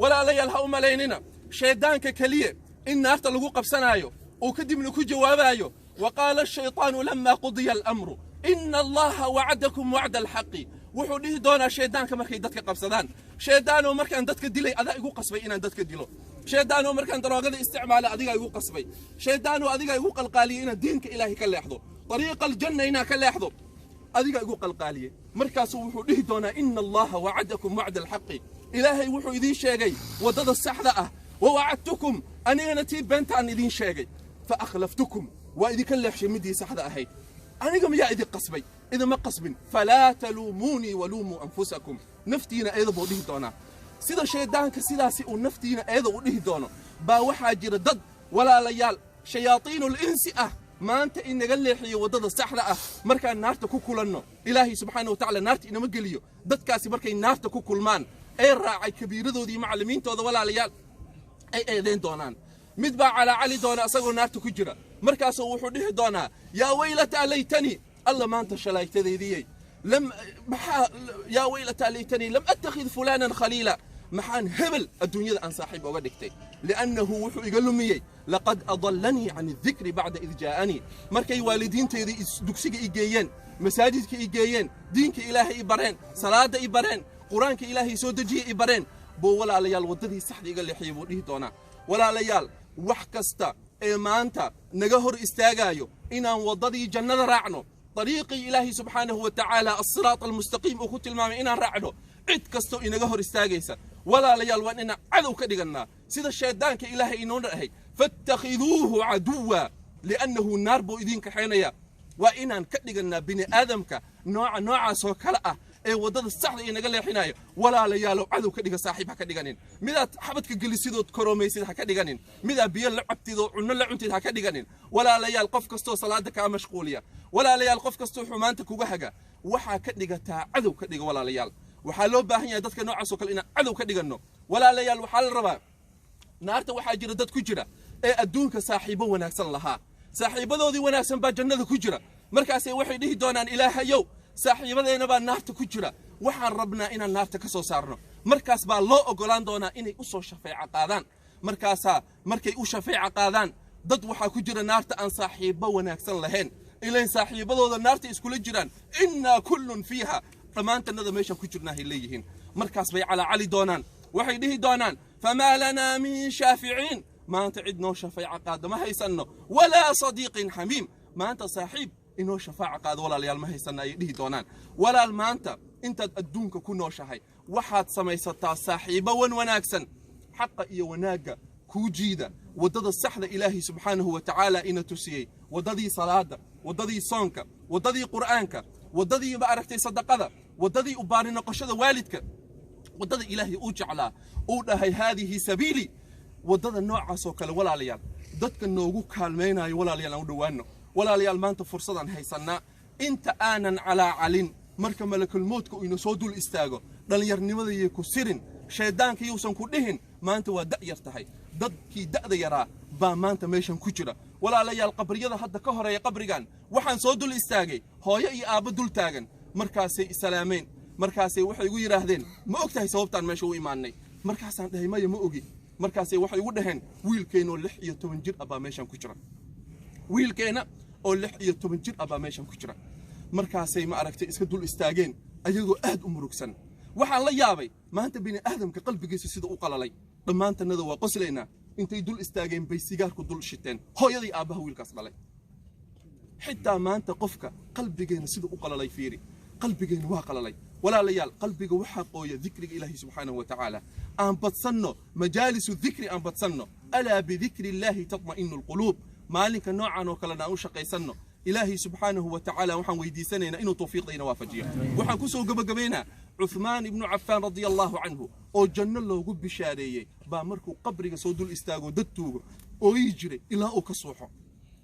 Walaalayaal, ha u malaynina shayddaanka keliya in naarta lagu qabsanaayo uu kadibna ku jawaabaayo wa qaala ashaytaanu lamaa qudiya alamru ina allaha wacadakum wacda alxaqi. Wuxuu dhihi doonaa shayddaanka markay dadka qabsadaan: "Shayddaanoo, markaan dadka dilay adaa igu qasbay inaan dadka dilo. Shayddaanoo, markaan daroogada isticmaala adigaa igu qasbay. Shayddaanoo, adigaa igu qalqaaliyey inaan diinka Ilaahay ka leexdo, dariiqa aljanna inaan ka leexdo adigaa igu qalqaaliyey." Markaasuu wuxuu dhihi doonaa: "Ina allaha wacadakum wacda alxaqi, Ilaahay wuxuu idiin sheegay waddada saxda ah, wa wacadtukum, anigana tii beentaan idiin sheegay, fa akhlaftukum, waa idinka leexshay middii saxda ahayd. Aniga miyaa idin qasbay? Idinma qasbin. Falaa taluumuunii waluumuu anfusakum." Naftiina eeda buu dhihi doonaa. Sida shayddaanka sidaasi uu naftiina eeda u dhihi doono baa waxaa jira dad, walaalayaal, shayaatiinul insi ah maanta inaga leexiyo waddada saxda ah. Markaan naarta ku kulanno, Ilaahay subxaana wa tacala naarta inama geliyo, dadkaasi markay naarta ku kulmaan ee raacay kabiiradoodii macallimiintooda, walaalayaal, ay eedayn doonaan. Mid baa calaacali doona asagoo naarta ku jira. Markaasuu wuxuu dhihi doonaa: "Yaa waylataa laytanii, alla maanta shalaytadeydiyey, lam maxaa, yaa waylataa laytanii lam attakhid fulaanan khaliila, maxaan hebel adduunyada aan saaxiib oga dhigtay, li'annahu wuxuu iga lumiyey, laqad adallanii can adikri bacda id jaa'anii. Markay waalidiinteydii dugsiga i geeyeen, masaajidka i geeyeen, diinka Ilaahay i bareen, salaadda i bareen, Qur-aanka Ilaahay soo dejiyey i bareen, buu, walaalayaal, waddadii saxda iga leexiyey," buu dhihi doonaa. Walaalayaal, wax kasta ee maanta naga hor istaagaayo inaan waddadii jannada raacno, dariiqii Ilaahay subxaanahu wa tacaala, alsiraat almustaqiim uu ku tilmaamay inaan raacno, cid kastoo inaga hor istaagaysa, walaalayaal, waan inaan cadow ka dhigannaa, sida shayddaanka Ilaahay inoo dhahay: "Faattakhiduuhu caduwa," li'annahu naar buu idiin kaxaynaya. Waa inaan ka dhigannaa bini aadamka nooca noocaasoo kale ah ee waddada saxda inaga leexinayo, walaalayaalow, cadow ka dhiga. Saaxiib ha ka dhiganin. Midaad xabadka gelisidood koroomaysid ha ka dhiganin. Midaad biyo la cabtid oo cunno la cuntid ha ka dhiganin. Walaalayaal, qof kastoo salaada kaa mashquuliya, walaalayaal, qof kastoo xumaanta kuga haga, waxaa ka dhigataa cadow ka dhiga. Walaalayaal, waxaa loo baahan yahay dadka noocaas oo kale inaan cadow ka dhiganno. Walaalayaal, waxaa la rabaa, naarta waxaa jira dad ku jira ee adduunka saaxiibo wanaagsan lahaa. Saaxiibadoodii wanaagsan baa jannada ku jira. Markaasay waxay dhihi doonaan: "Ilaahayow, saaxiibadeena baa naarta ku jira, waxaan rabnaa inaan naarta ka soo saarno." Markaas baa loo oggolaan doonaa inay u soo shafeeco qaadaan. Markaasaa markay u shafeeco qaadaan, dad waxaa ku jira naarta aan saaxiibbo wanaagsan lahayn, ilayn saaxiibadooda naarta iskula jiraan. "Innaa kullun fiiha," dhammaantannada meeshaan ku jirnaahay leeyihiin. Markaas bay calaacali doonaan, waxay dhihi doonaan: "Famaa lanaa min shaaficiin, maanta cid noo shafeeco qaado ma haysanno, walaa sadiiqin xamiim, maanta saaxiib inoo shafaaca qaado, walaalayaal, ma haysanno," ayay dhihi doonaan. Walaal, maanta intaad adduunka ku nooshahay waxaad samaysataa saaxiibo wan wanaagsan, xaqa iyo wanaagga kuu jiida, waddada saxda Ilaahay subxaanahu wa tacaala ina tusiyey, waddadii salaada, waddadii soonka, waddadii Qur'aanka, waddadii, ma aragtay, sadaqada, waddadii u baari noqoshada waalidka, waddada Ilaahay uu jeclaa, uu dhahay: "Haadihi sabiili." Waddada noocaas oo kale, walaalayaal, dadka noogu kaalmaynayo, walaalayaal, aan u dhowaano. Walaalayaal, maanta fursadaan haysannaa inta aanan calaacalin marka malakulmoodka uu ina soo dul istaago. Dhallinyarnimadayay ku sirin, shayddaanka yuusan ku dhihin maanta waa da' yar tahay. Dadkii da'da yaraa baa maanta meeshan ku jira. Walaalayaal, qabriyada hadda ka horeeya qabrigan waxaan soo dul istaagay hooyo iyo aabbo dul taagan. Markaasay isalaameen. Markaasay waxay igu yidhaahdeen: "Ma og tahay sababtaan meesha u imaannay?" Markaasaan dhahay: "Maya, ma ogi." Markaasay waxay igu dhaheen: "Wiilkeennoo 16 jir ah baa meeshan ku jira, wiilkeenna oo 16 jir ah baa meeshan ku jira." Markaasay, ma aragtay, iska dul istaageen ayagoo aad u murugsan. Waxaan la yaabay maanta bini aadamka qalbigiisa sida u qalalay. Dhammaantannada waa qoslaynaa. Intay dul istaageen bay sigaarku dul shiteen, hooyadii aabbaha wiilkaas dhalay. Xitaa maanta qofka qalbigeena sida u qalalay fiiri. Qalbigeena waa qalalay. Walaalayaal, qalbiga waxaa qooya dikriga Ilaahi subxaanahu wa tacaala. Aan badsanno majaalisu dikri, aan badsanno. Alaa bidikri illaahi tatma'inu alquluub. Maalinka noocan oo kalena aan u shaqaysanno. Ilaahay subxaanahu wa tacaala waxaan weydiisanaynaa inuu tawfiiqdayna waafajiyo. Waxaan kusoo gebagabaynaa Cuthmaan ibnu Cafaan radia allahu canhu oo janno loogu bishaareeyey baa markuu qabriga soo dul istaago dad tuugo ooyi jiray ilaa uu ka suuxo.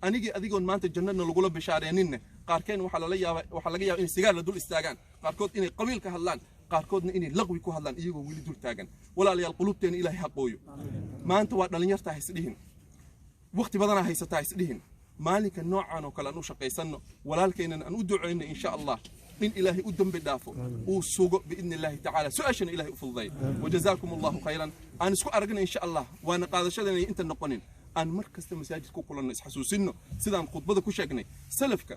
Anigii adigoon maanta jannadna lagula bishaareeninne, qaarkeen waxaa lala yaaba, waxaa laga yaaba inay sigaar la dul istaagaan, qaarkood inay qabiil ka hadlaan, qaarkoodna inay laqwi ku hadlaan iyagoo weli dul taagan. Walaalayaal, qulubteena Ilaahay ha qooyo. Maanta waa dhallinyartaa haisdhihin, waqti badanaa haysataa haisdhihin. Maalinka noocan oo kale aan u shaqaysanno, walaalkeennan aan u ducayno, insha Allah. In Ilaahay u dembi dhaafo, uu sugo biidni Illaahi tacaala, su-aashana Ilahay u fududay. Wajazaakum Allahu khayran. Aan isku aragna insha Allah, waana qaadashadana inta noqonin aan mar kasta masaajid ku kulanno, isxasuusinno sidaan khudbada ku sheegnay. Salafka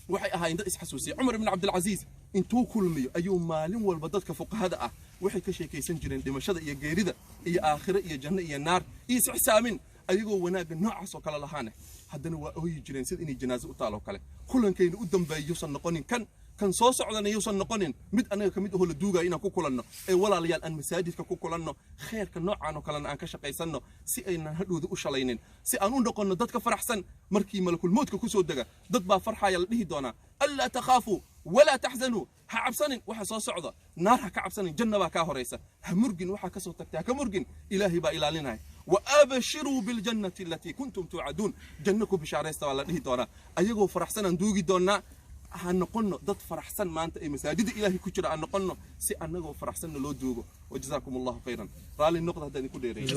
waxay ahaayeen dad isxasuusiya. Cumar ibn Cabdilcasiis intuu kulmiyo ayuu maalin walba dadka fuqahada ah waxay ka sheekaysan jireen dhimashada iyo geerida iyo aakhiro iyo janno iyo naar iyo isxisaamin. Ayagoo wanaagga noocaas oo kale lahaane, haddana waa ooyi jireen sida inay janaaso u taal oo kale. Kulankayna u dambeeya yuusan noqonin kan kan soo socdana, yuusan noqonin mid anaga ka mid ahoo la duugaya inaan ku kulanno. Ee walaalayaal, aan masaajidka ku kulanno, kheerka noocaan oo kalena aan ka shaqaysanno si aynan hadhowda u shalaynin, si aan u noqonno dadka faraxsan markii malakulmowdka ku soo dega. Dad baa farxaya, la dhihi doonaa: "Anlaa takhaafuu walaa taxzanuu." Ha cabsanin waxa soo socda, naar ha ka cabsanin, janna baa kaa horaysa. Ha murgin waxaa ka soo tagtay, ha ka murgin, Ilaahay baa ilaalinaya. "Waabshiruu biljannati alatii kuntum tuucaduun." Janno ku bishaaraysta baa la dhihi doonaa. Ayagoo faraxsanaan duugi doonaa. Ha noqonno dad faraxsan maanta ee masaajida Ilaahay ku jira, aan noqonno si annagoo faraxsanna loo duugo. Wajazaakum Allahu khayran. Raalli noqda haddaan idinku dheereeyay.